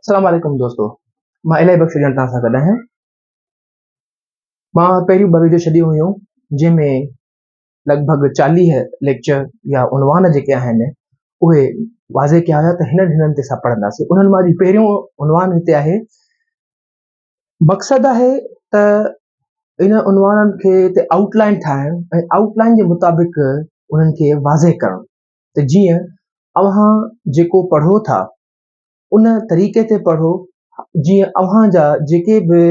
السلام عليڪم دوستو مان الاهي بخش اڄڻ توهان سان گڏ آهيان. مان پهريون ٻه ويڊيو ڇڏيون هيون جنهن ۾ لڳ ڀڳ 40 ليڪچر يا عنوان جيڪي آهن اهي واضح ڪيا هيا ته هنن هنن تي اسان پڙهنداسين. انهن مان اڄ پهريون عنوان هتي آهي. مقصد آهي ته ان عنوانن کي هتي آئوٽ لائن ٺاهڻ ۽ آئوٽ لائن جي مطابق انهن کي واضح ڪرڻ ته جيئن اوهان جيڪو پڙهو ٿا ان طريقي تي پڙهو جيئن اوهان جا جيڪي به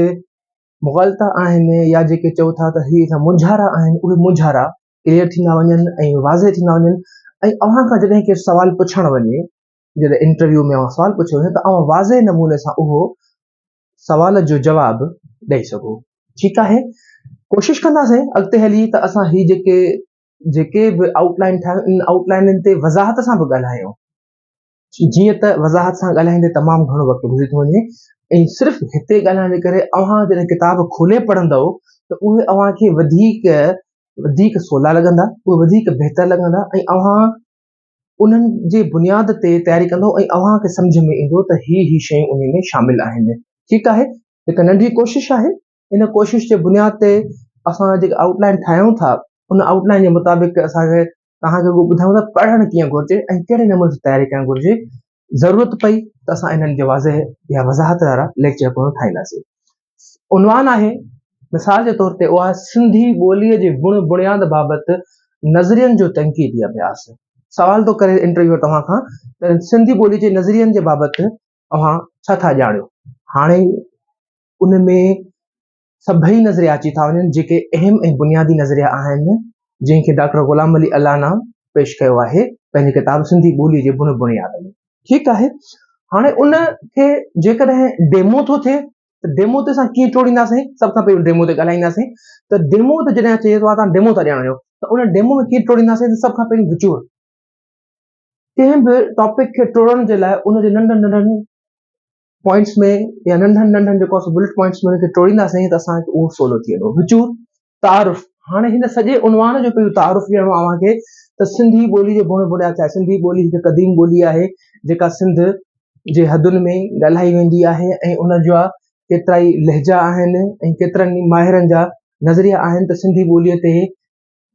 مغالطا آهن يا جيڪي چئو ٿا ته هي اسان مونجهارا آهن اهي مونجهارا ڪليئر ٿيندا وڃن ۽ واضح ٿيندا وڃن ۽ اوهان کان جڏهن ڪير سوال پڇڻ وڃي جڏهن انٽرويو ۾ اوهان سوال پڇيو وڃي ته اوهان واضح نموني سان اهو سوال جو جواب ڏئي سگهو. ٺيڪ آهي ڪوشش ڪنداسين اڳتي هلي ته اسان هي جيڪي جيڪي به آئوٽ لائن ٺاهيون ان آئوٽ لائنن تي وضاحت سان به ڳالهايون. جيئن ته وضاحت سان ڳالهائيندي تمام گهڻو وقت گذري ٿو وڃي ۽ صرف هتي ڳالهائڻ جي ڪري اوهان جڏهن ڪتاب کولي پڙهندؤ ته اهي اوهان کي وڌيڪ وڌيڪ سولا لڳندا، اهي وڌيڪ بهتر لڳندا ۽ اوهان انهن جي بنياد تي تياري ڪندؤ ۽ اوهان کي سمجهه ۾ ايندو ته هي هي شيون انهي ۾ شامل آهن. ٺيڪ آهي، هڪ ننڍي ڪوشش آهي، ان ڪوشش جي بنياد تي اسان جيڪي آئوٽ لائن ٺاهيون ٿا ان آئوٽ لائن جي مطابق اسان کي توهان کي اهو ٻڌايون ته پڙهڻ ڪيئن گهرجي ۽ ڪهڙي نموني سان تياري ڪرڻ گهرجي. ضرورت پئي ته اسان انهن جي واضح يا وضاحت وارا ليڪچر پڻ ٺاهينداسين. عنوان آهي، مثال جي طور تي اها سنڌي ٻوليء جي بڻ بڻياد بابت نظرين جو تنقيدي اڀياس. سوال ٿو ڪري انٽرويوئر توهان کان ته سنڌي ٻولي جي نظرين جي بابت اوهان ڇا ٿا ڄاڻيو؟ هاڻي ان ۾ سڀئي نظريا اچي ٿا وڃن جيڪي اهم ۽ بنيادي نظريا آهن جنهن کي ڊاڪٽر غلام علي الانا پيش ڪيو آهي پنهنجي ڪتاب سنڌي ٻولي جي بڻ بڻياد ۾. ٺيڪ آهي هاڻي ان کي جيڪڏهن ڊيمو ٿو ٿئي ته ڊيمو تي اسان ڪيئن ٽوڙينداسين؟ سڀ کان پهريون ڊيمو تي ڳالهائينداسين ته ڊيمو تي جڏهن چئي ٿو توهان ڊيمو ٿا ڏيڻ وڃو ته ان ڊيمو ۾ ڪيئن ٽوڙينداسين ته سڀ کان پهريون وچور ڪنهن به ٽاپڪ کي ٽوڙڻ جي لاء ان جي ننڍن ننڍن پوائنٽس ۾ يا ننڍن ننڍن جيڪو اسان بلٽ پوائنٽس ۾ ان کي ٽوڙينداسين ته اسان کي اهو سولو ٿي ويندو. وچور، تعارف، هاڻي هن سڄي عنوان جو پهريون تعارف ڏيڻو آهي اوهان کي ته سنڌي ٻولي جو بڻ بنياد ڇا آهي؟ سنڌي ٻولي هڪ قديم ٻولي آهي جيڪا سنڌ جي حدن ۾ ڳالهائي ويندي آهي ۽ ان جا ڪيترائي لهجا آهن ۽ ڪيترن ئي ماهرن جا نظريا آهن ته سنڌي ٻوليء تي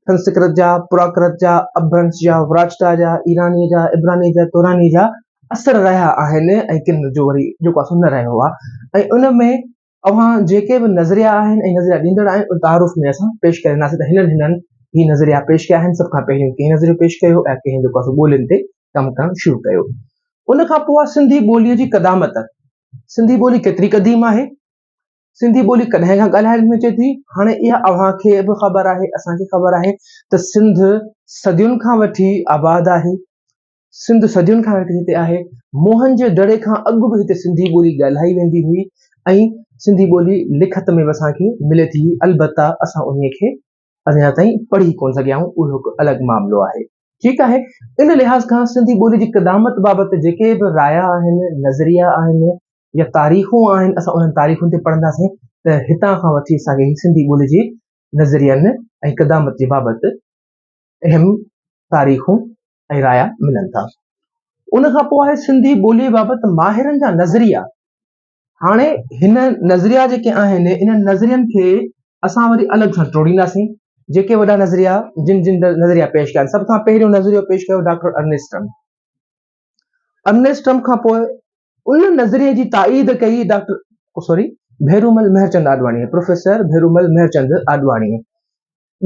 سنسڪرت جا، پراڪرت جا، اپڀرنش جا، وراچٽا جا، ايرانيء جا، عبرانيء جا، تورانيء جا اثر رهيا آهن ۽ ڪن جو وري جيڪو اثر نه رهيو آهي ۽ ان ۾ اوهان جيڪي به نظريا آهن ۽ نظريا ڏيندڙ آهن ان تعارف ۾ اسان پيش ڪري ڏينداسين ته هنن هنن هي نظريا پيش ڪيا آهن، سڀ کان پهريون ڪنهن نظريو پيش ڪيو ۽ ڪنهن جيڪو آهي سو ٻولين تي ڪم ڪرڻ شروع ڪيو. ان کان پوء آهي سنڌي ٻوليء جي قدامت، سنڌي ٻولي ڪيتري قديم آهي؟ سنڌي ٻولي ڪڏهن کان ڳالهائڻ ۾ اچي ٿي؟ هاڻي اها اوهان کي به خبر آهي، اسان کي خبر آهي ته سنڌ صدين کان وٺي آباد آهي، سنڌ صدين کان وٺي هتي آهي، موهن جي دڙي کان اڳ به هتي سنڌي ٻولي ڳالهائي ويندي هئي ۽ سنڌي ٻولي لکت ۾ به اسان کي ملي ٿي، البته اسان انهي کي اڃا تائين پڙهي ڪونه سگهيا آهيون، اهو هڪ الڳ معاملو آهي. ٺيڪ آهي، ان لحاظ کان سنڌي ٻولي جي قدامت بابت جيڪي به رايا آهن، نظريا آهن، يا تاريخون آهن اسان انهن تاريخن تي پڙهنداسين ته هتان کان وٺي اسان کي سنڌي ٻولي جي نظرين ۽ قدامت جي بابت اهم تاريخون ۽ رايا ملن ٿا. ان کان پوء آهي سنڌي ٻولي بابت ماهرن جا نظريا. هاڻي هن نظريا جيڪي آهن انهن نظرين کي اسان وري الڳ سان ٽوڙينداسين. جيڪي وڏا نظريا جن جن نظريا پيش ڪيا آهن سڀ کان پهريون نظريو پيش ڪيو ڊاڪٽر ارنيسٽ ارنيسٽ ٽرمپ کان پوء ان نظريي جي تائيد ڪئي ڊاڪٽر سوري ڀيرومل مهرچند آڏواڻيء، پروفيسر ڀيرومل مهرچند آڏواڻيء.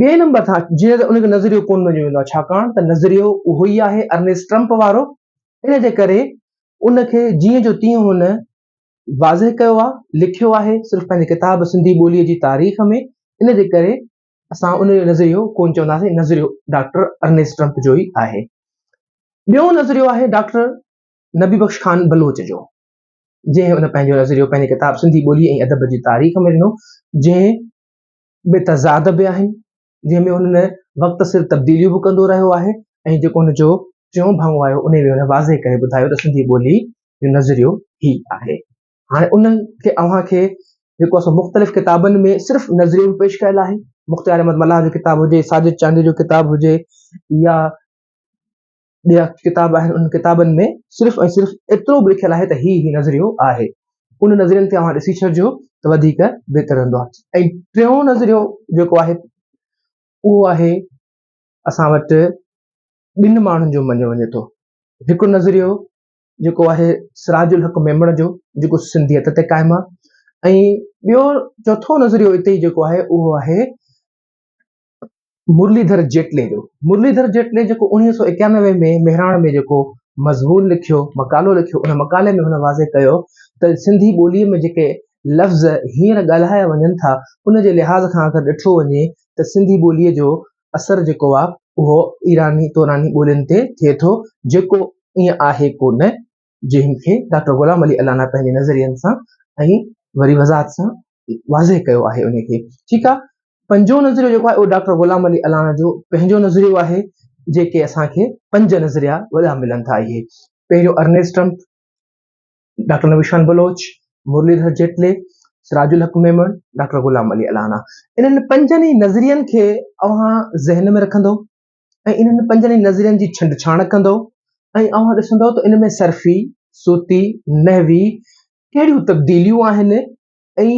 ٻئي نمبر تان جيئن ته ان کي نظريو ڪونه مڃيو ويندو آهي ڇاڪاڻ ته نظريو اهو ئي آهي ارنيسٽ ٽرمپ وارو ان جي ڪري ان کي جيئن جو تيئن هن واضح ڪيو آهي، لکيو آهي صرف پنهنجي ڪتاب سنڌي ٻوليء جي تاريخ ۾ ان جي ڪري اسان ان جو نظريو ڪونه چونداسين، نظريو ڊاڪٽر ارنيسٽ ٽرمپ جو ئي آهي. ٻيو نظريو آهي ڊاڪٽر نبي بخش خان بلوچ جو، جنهن ان پنهنجو نظريو پنهنجي ڪتاب سنڌي ٻولي ۽ ادب جي تاريخ ۾ ڏنو، جنهن ۾ تضاد به آهن، جنهن ۾ هن وقت سر تبديليون به ڪندو رهيو آهي ۽ جيڪو هن جو ٽيون ڀاڱو آيو انهي ۾ هن واضح ڪري ٻڌايو ته سنڌي ٻولي جو نظريو هي آهي. هاڻي انهن کي اوهان کي جيڪو اسان مختلف ڪتابن ۾ صرف نظريو به پيش ڪيل آهي، مختيار احمد ملاح جو ڪتاب هجي، ساجد چانڊيو جو ڪتاب هجي يا ٻيا ڪتاب آهن انهن ڪتابن ۾ صرف ۽ صرف ايترو به لکيل آهي ته هي هي نظريو آهي ان نظرين تي اوهان ڏسي ڇڏجو ته وڌيڪ بهتر رهندو آهي ۽ ٽيون نظريو جيڪو آهي اهو آهي اسان وٽ ٻن ماڻهن جو مڃيو وڃي ٿو هڪ نظريو جيڪو آهي سراج الحق ميمڻ جو جيڪو سنڌيت تي قائم آهي ۽ ٻيو چوٿون نظريو اتي ئي جيڪو آهي اهو آهي مرليڌر جيٽلي جو. مرليڌر جيٽلي جيڪو 1991 ۾ مهراڻ ۾ جيڪو مضمون لکيو، مقالو لکيو، ان مقالي ۾ هن واضح ڪيو ته سنڌي ٻوليء ۾ جيڪي لفظ هينئر ڳالهايا وڃن ٿا، ان جي لحاظ کان اگر ڏٺو وڃي ته سنڌي ٻوليء جو اثر جيڪو آهي اهو ايراني توراني ٻولين تي ٿئي ٿو، جيڪو ائين آهي ڪو نه، جنهن کي ڊاڪٽر غلام علي الانا پنهنجي نظرين سان ۽ وري وضاحت سان واضح ڪيو آهي ان کي ٺيڪ آ پنجون نظريو جيڪو آهي اهو ڊاڪٽر غلام علي الانا جو پنهنجو نظريو آهي جيڪي اسان کي پنج نظريا وڏا ملن ٿا اهي پهريون Ernest Trumpp doctor Nabi Shan Baloch Murlidhar Jetley Siraj ul Haq Memon doctor Ghulam Ali Allana انهن پنجن ئي نظرين کي اوهان ذهن ۾ رکندو ۽ انهن پنجن ئي نظرين جي ڇنڊڇاڻ ڪندو ۽ اوهان ڏسندو ته ان ۾ صرفي صوتي نحوي ڪهڙيون تبديليون آهن ۽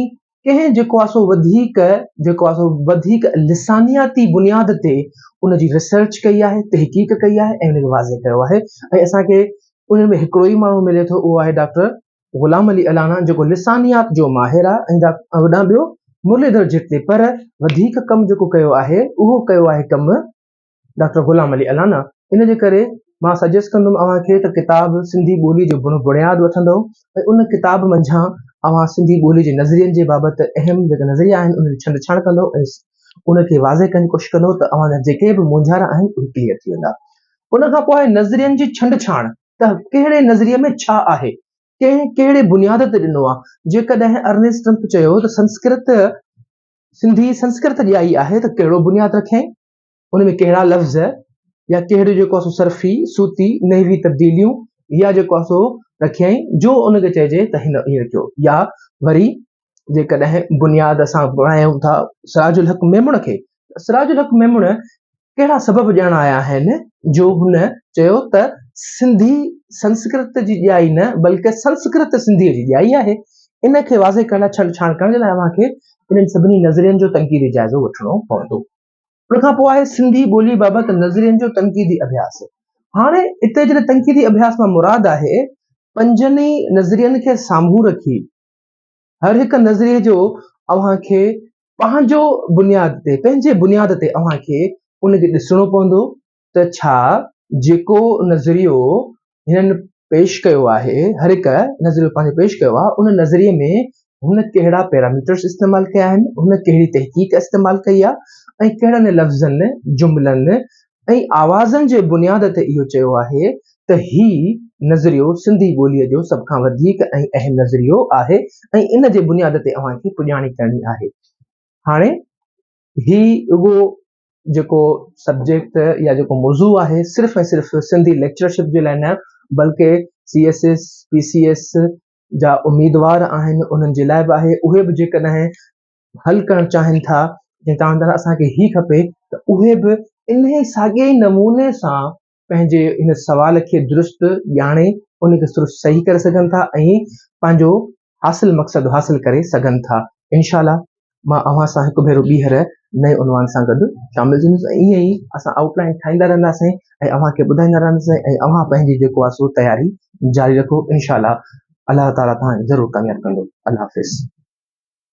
ڪنهن جيڪو آهي سو وڌيڪ جيڪو آهي سو وڌيڪ لسانياتي بنياد تي ان جي ريسرچ ڪئي آهي تحقيق ڪئي آهي ۽ ان کي واضح ڪيو آهي ۽ اسان کي انهن ۾ هڪڙو ئي ماڻهو ملي ٿو اهو آهي ڊاڪٽر غلام علي الانا جيڪو لسانيات جو ماهر آهي ۽ هوڏانهن ٻيو مرليڌر جيٽلي پر وڌيڪ ڪم جيڪو ڪيو آهي اهو ڪيو آهي ڪم ڊاڪٽر غلام علي الانا ان جي ڪري مان سجيسٽ ڪندم اوهان کي ته ڪتاب سنڌي ٻولي جو بڻ بڻياد وٺندؤ ۽ ان ڪتاب منجهان اوهان سنڌي ٻولي جي نظرين جي بابت اهم جيڪي نظريا آهن انهن جي ڇنڊ ڇاڻ ڪندؤ ۽ ان کي واضح ڪرڻ جي ڪوشش ڪندؤ ته اوهان جا جيڪي به مونجهارا آهن اهي ڪليئر ٿي ويندا. ان کان پوء آهي نظرين جي ڇنڊ ڇاڻ ته ڪهڙي نظريي ۾ ڇا آهي، ڪنهن ڪهڙي بنياد تي ڏنو آهي. جيڪڏهن ارنيسٽ ٽرمپ چيو ته سنسڪرت سنڌي سنسڪرت ڄائي آهي ته ڪهڙو بنياد رکيائين، ان ۾ ڪهڙا لفظ يا ڪهڙيون جيڪو آهي سو صرفي، صوتي، نحوي تبديليون يا جيڪو آهي سو رکيائين جو ان کي چئجي ته هن ائين رکيو يا وري جيڪڏهن بنياد اسان بڻايون ٿا سراج الحق ميمڻ کي ته سراج الحق ميمڻ ڪهڙا سبب ڄاڻايا آهن جو هن چيو ته سنڌي سنسڪرت جي ڄائي نه بلڪه سنسڪرت سنڌيء جي ڄائي آهي. ان کي واضح ڪرڻ لاء ڇنڊ ڇاڻ ڪرڻ جي لاء اوهان کي انهن سڀني نظرين جو تنقيدي جائزو وٺڻو پوندو. ان کان پوء آهي سنڌي ٻولي بابت نظرين جو تنقيدي اڀياس. هاڻي اتي جڏهن تنقيدي اڀياس مان مراد آهي پنجن ئي نظرين کي سامهون رکي هر هڪ نظريي جو اوهان کي پنهنجو بنياد تي پنهنجي بنياد تي اوهان کي ان کي ڏسڻو پوندو ته ڇا جيڪو نظريو هنن پيش ڪيو آهي هر هڪ نظريو پنهنجو پيش ڪيو آهي ان نظريي ۾ هن ڪهڙا پيراميٽرس استعمال ڪيا آهن هن ڪهڙي تحقيق استعمال ڪئي آهي ۽ ڪهڙن لفظن جملن ۽ آوازن جي بنياد تي اهو چيو آهي ته هي نظريو سنڌي ٻوليء جو سڀ کان وڌيڪ ۽ اهم نظريو آهي ۽ ان جي بنياد تي اوهان کي پڄاڻي ڪرڻي آهي. هاڻي هي رڳو جيڪو سبجيڪٽ يا جيڪو موضوع آهي صرف ۽ صرف سنڌي ليڪچررشپ جي لاء نه بلڪه C S S, P C S جا اميدوار آهن انهن جي لاء به آهي اهي به جيڪڏهن حل ڪرڻ چاهين ٿا جي چون ٿا اسان کي هي کپي ته اهي به انهي ساڳئي ئي نموني سان پنهنجي ان سوال کي درست ڄاڻي ان کي صرف صحيح ڪري سگهن ٿا ۽ پنهنجو حاصل مقصد حاصل ڪري سگهن ٿا انشاء الله مان اوهان سان هڪ ڀيرو ٻيهر نئين عنوان سان گڏ شامل ٿيندس ۽ ائين ئي اسان آئوٽ لائن ٺاهيندا رهنداسين ۽ اوهان کي ٻڌائيندا رهنداسين ۽ اوهان پنهنجي جيڪو آهي سو تياري جاري رکو انشاء الله الله تعالي توهان کي ضرور ڪامياب ڪندو الله حافظ.